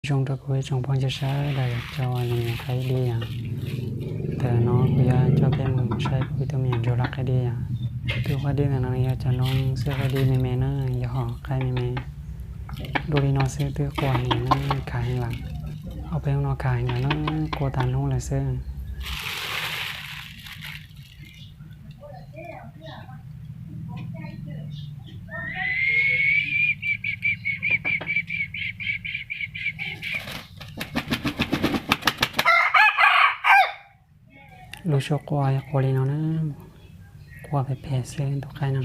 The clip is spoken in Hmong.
Zoo rau kuv ib tsoom phooj ywg sawv daws cov uas nyiam qaib dib yom. Tam no kuv yuav coj peb mus saib kuv ib tug me nyuam ntsuag loj qaib dib yom. Tus qaib dib ntawm no yog cov noob xwb, qaib dib me me na, yog hom qaib me me. Dua li no xwb twb qua heev na, khav heev lawm. Ob peb hnub no khav heev lawm na, qua tag hnub lawm xwb. Lub suab qua yog qua li no na, qua phem phem xwb tus qaib no.